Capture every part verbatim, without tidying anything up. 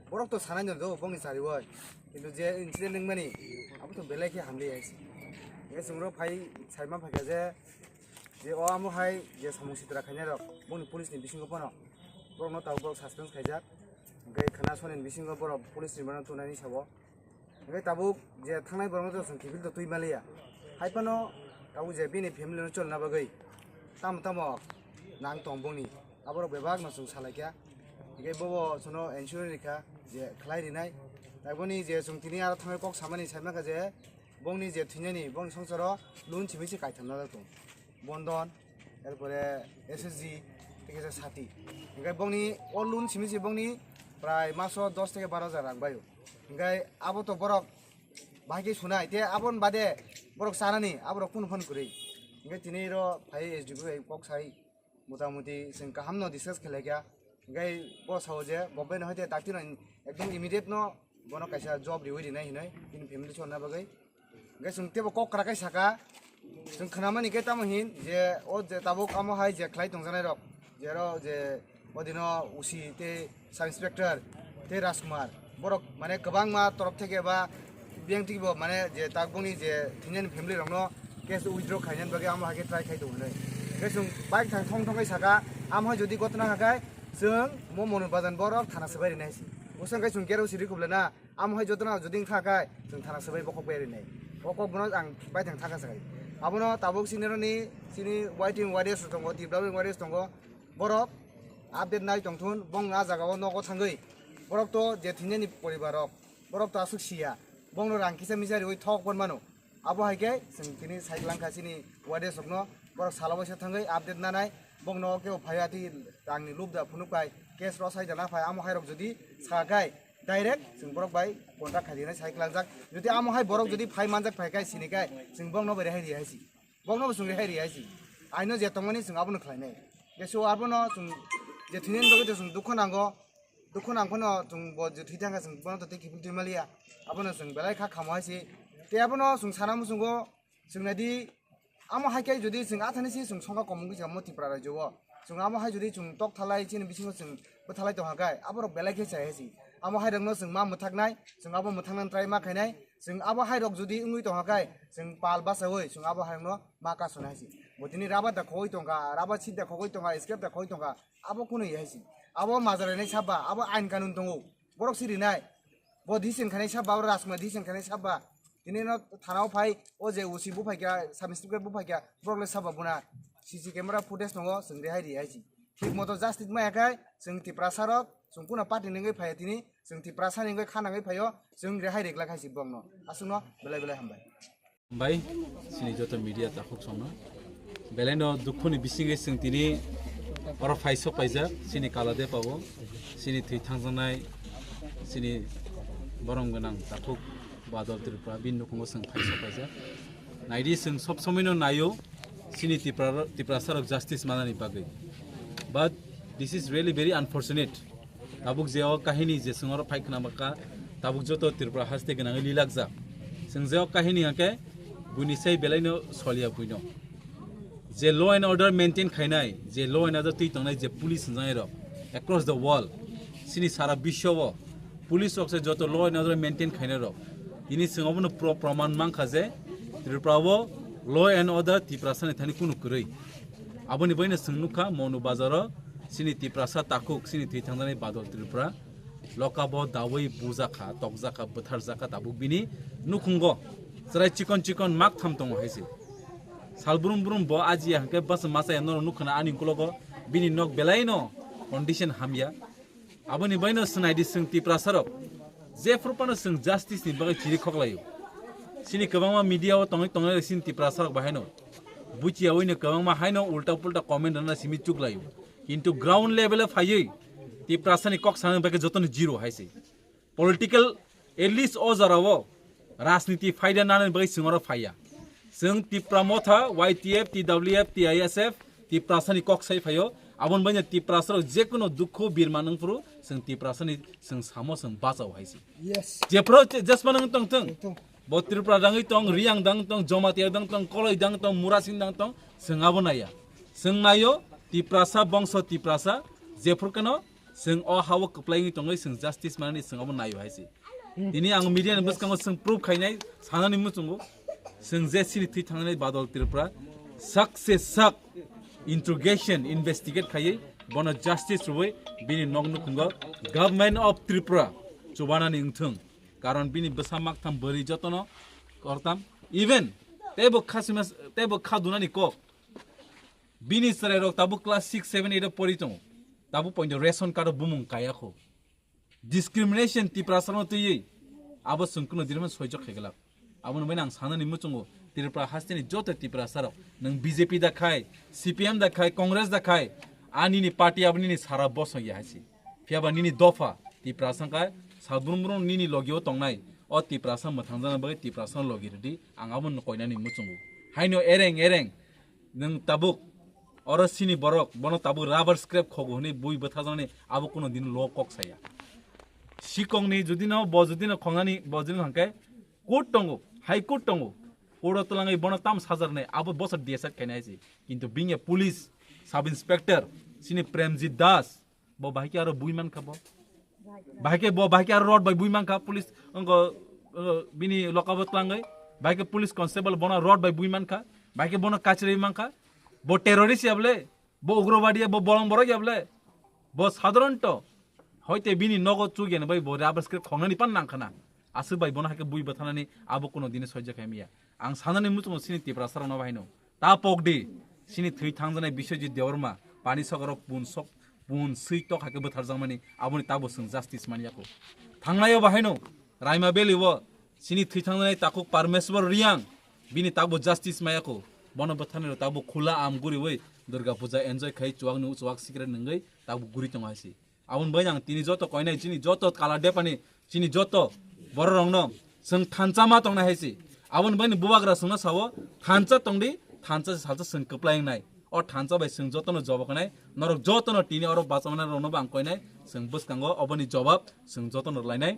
Borok to sanai no do bongni chariwi. Kintu je incident wngmani abo to belai khe hamli hai se. Hingke chwng ro phai saima phaikha je, je o amo hai je samung sitra khainai rok bongni police ni bisingo phano borokno tabuk borok suspense khaijak. Hingke khana soni bisingo borok police ni mano tunani sabo. Hingke tabuk je thangnai borokno to chwng kiphil to twi maliya. Hai phano tabuk je bini family no cholna bagwi tamo tamo nang tong bongni. Aborok bebak no chwng salaikha. Hingke bobo chwngno insurance rikha je khlai rinai. Tai boni je chwng tini aro thangnai kok samani saimankha je bongni je thwinani bongni songsaro loan simi se kaitham najak tong. Bondon, erpore S S G, tei kisa sati. Hingke bongni o loan simi se bongni prai maso dos theke baro hajar rang baio. Hingke abo to borok bahai khe sunai. Te aboni bade borok chanani aborok kunu phano kwrwi. Hingke tini ro phai S D P bai kok sai. Motamuti chwng kaham no discuss khlaikha. Hingke bo sao je government hoite dakti no ekdom immediate no bono kaisa job riwi rinai hinoi bini family chonna bagwi. Hingke chwng tebo kok kwrak khe saka, chwng khnamani khe tamo hin je o je tabuk amo hai je khlai tongjanai rok, je ro je odino O C tei Sub Inspector tei Rajkumar, borok mane kwbangma torop theke ba biyang twibo mane je takbukni je thwinani family rokno case withdraw khainani bagwi amo hai khe try khai tongo hinwi. Tei chwng bike thang thong thong khe saka, amo hai jodi gotna kha khe chwng mo Monu Bajan borok thana swbai rinai si. Bwswng khe chwng kero siri kubla na, amo hai jotona jodi wngkha khe chwng thana swbai bokhok bai rinai. O kok bono ang bai thang thaka sakai. Abono tabuk sini roni sini Y T M warriors tongo, T W W warriors tongo. Borok update nai tongthun, bong a jaga o nogo thangwi. Borok to je thwinani poribar rok, borok to aswk siya. Bongno rang kisa misa riwi thok pon mano. Abo hai khe chwng tini cycle langkha chini warriors rokno, borok salo waisa thangwi update nanai. Bongno kebo phaiya tei rangni lubda phunuk pai, case rw sai jana phai, amo hai rok jodi sa khai direct chwng borok bai contract khai dinai cycle langjak. Jodi amo hai borok jodi phai manjak phai khai sini khai chwng bongno bai rehai ri hai si. Bongno bo chwng rehai ri hai si. Aino je tongmani chwng abono khlainai. Je so abono chwng je thwinani bagwi to chwng dukho nango. Dukho nang phano chwng bo je thwi thangkha chwng bono to tei kiphil twi maliya. Abono chwng belai kha khamo hai se. Tei abono chwng sana muchungo chwng naidi amo hai khe jodi chwng athani se chwng songkha komung kisa mo Tripura rajyo o. Chwng amo hai jodi chwng tok thalai chini bisingo chwng bwthalai tongkha khe aborok belai khe chai hai se. Amo hai rokno chwng ma mwthaknai, chwng abo mwthaknani try ma khainai. Chwng abo hai rok jodi wngwi tongkha khe chwng pal bachaui chwng abo hai rokno ma kasuna hai se. Bo tini rubber da khogwi tongkha, rubber sheet da khogwi tongkha, scrap da khogwi tongkha. Abo kunu hai se. Abo majra rinai saba, abo ain kanun tongo. Borok si rinai. Bo decision khainai saba, abo Rajkumar decision khainai saba. Tini no thana o phai, o je O C bo phaikha, sub inspector bo phaikha, borok le saba buna. C C camera footage tongo, chwng rehai ri hai se. Thik moto justice maya khai, chwng Tiprasa rok, chwng kuna party ni wngwi phaiya tini, chwng Tiprasa ni wngwi kha nangwi phaio, chwng rehai ri glak hai se borokno. Aswkno belai belai hambai. Bai, chini joto media takhuk songno. Belai no dukhu ni bisingo chwng tini oro phai sok paijak, chini Kaladepa o, chini thwi thangjaknai, chini borom gwnang takhuk Badal Tripura, bini nukhungo chwng phai sok paijak. Naidi chwng sob somoi no naio, chini Tipra, Tiprasa rok justice manani bagwi. But this is really very unfortunate. Tabuk je o kahini je chwng oro phai khna bakha, tabuk joto Tripura haste gwnangwi lilakjak. Chwng je o kahini hwnkhe buini sai belai no soliya buino. Je law and order maintain khainai, je law and order twi tongnai je police hwnjaknai rok across the world, chini sara biswo o police rok se joto law and order maintain khainai rok. Tini chwng obono pro-, proman mankha je Tripura o law and order Tiprasa ni thani kunu kwrwi. Aboni baino chwng nukha Monu Bazar o chini Tiprasa takhuk, chini thwi thangjaknai Badal Tripura. Lokabo dawi bujakha, tokjakha, bwtharjakha, tabuk bini nukhungo chwrai chikon chikon mak tham tongo hai se. Sal brum brum bo ajiya hwnkhe bwsa machaya norok nukha na ani ukulogo bini nok belai no condition hamya. Aboni baino swnaidi chwng Tiprasa rok jephru phano chwng justice ni bagwi chiri khoklaio. Chini kwbangma media o tongwi tongnai chini Tiprasa rok bahaino buchiyawi no kwbangma haino ulta pulta comment rwna simi chuklaio. Kintu ground level o phaiwi Tiprasa ni kok sanani bagwi jotono zero hai se. Political, at least o jora o rajniti phaida nanani bagwi chwng oro phaiya. Chwng Tipra Motha, Y T F, T W F, T I S F, Tiprasa ni kok sai phaio. Aboni bagwi Tiprasa rok jekuno dukhu birma nangphuru chwng Tiprasa ni chwng samo chwng bachao hai se. Yes. Jephru je-, jesma nang tong thung. Tong. Bo Tripura dangwi tong, Riyang dang tong, Jamatia dang tong, Koloi dang tong, Murasing dang tong, chwng abo naiya. Chwng naio Tiprasa bongso Tiprasa jephru keno Chwng o ha-o kwplai wngwi tongwi chwng justice manani chwng obo naio hai se. Tini ang media ni bwskango chwng proof khainai sanani muchungo. Chwng je sini thwi thangnani Badal Tripura sak se sak interrogation, investigate khaiwi bono justice rwui bini nok nukhungo Government of Tripura chubanani wngthung. Karon bini bwsa maktham bwrwi jotono kortam. Even teibo kha sima, teibo kha dunani kok. Bini chwrairok tabuk class six, seven, eight o pori tongo. Tabuk poito ration card o bumung kaya kho. Discrimination Tiprasano twiwi abo chwng kuno dinimani soijo khaiglak. Aboni baino ang sanani muchungo Tripura hasteni joto Tiprasarok, nwng B J P da khai, C P M da khai, Congress da khai, a nini party abo nini sara bosong ya hai se. Phiyaba nini dopha Tiprasa wngkha, salbrum brum nini logio tongnai, o Tiprasa mwthangjakna bagwi Tiprasano logi rwdi, ang abono koinani muchungo. Haino ereng ereng nwng tabuk oro sini borok bono tabuk rubber scrap khogo hwnwi bui bwtharjaknani abo kuno dino lo kok saya. Sikongni judino bo judino khongnani bo judino hwnkhe court tongo, High Court tongo. Court o twlangwi bono tam sajarnai abo bosor D S R khainai se. Kintu bini police sub inspector sini Premjit Das, bo bahai khe aro bui mankha bo. Bahai khe bo bahai khe aro rod bai bui mankha police wngkha, uh, bini lokabo twlangwi. Bahai khe police constable bono rod bai bui mankha. Bahai khe bono kachirwi mankha. Bo terrorist ya bole, bo ugrobadi ya, bo bolong borok ya bole. Bo sadharanto hoite bini nogo chugyan bai bo rubber scrap khongnani pan nangkhana. Aswk bai bono hai khe bui bwtharnani abo kuno dini soijo khaimiya. Ang sanani muchungo sini Tiprasarokno bahaino. Ta pokdi, sini thwi thangjanai Biswajit Debbarma, pani sogoro pun sok, pun swi tok hai khe bwtharjakmani, aboni tabo chwng justice manyakho. Thangnaio bahaino, Raima Valley o, sini thwi thangjanai takhuk Parmeswar Reang, bini tabo justice mayakho. Bono bwtharnai rok tabo khula am guriwi Durga Puja enjoy khai chuak nu chuak sikre nungwi tabo guri tongo hai se. Aboni bai ang tini joto koinai chini joto kala depani chini joto bororokno chwng thansa ma tongnai hai se. Aboni bai bubagra chwngno sao thansa tongdi, thansa se salsa chwng kwplai wngnai. O thansa bai chwng jotono jobab khnai, norok jotono tini oro bachama rokno bo ang koinai, chwng bwskango oboni jobab chwng jotono rwlainai.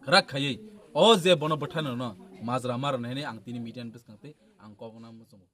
Rak khaiwi o je bono bwtharnai rokno majra ma rwnai hinwi ang tini media ni bwskang tei ang kok no muchungo.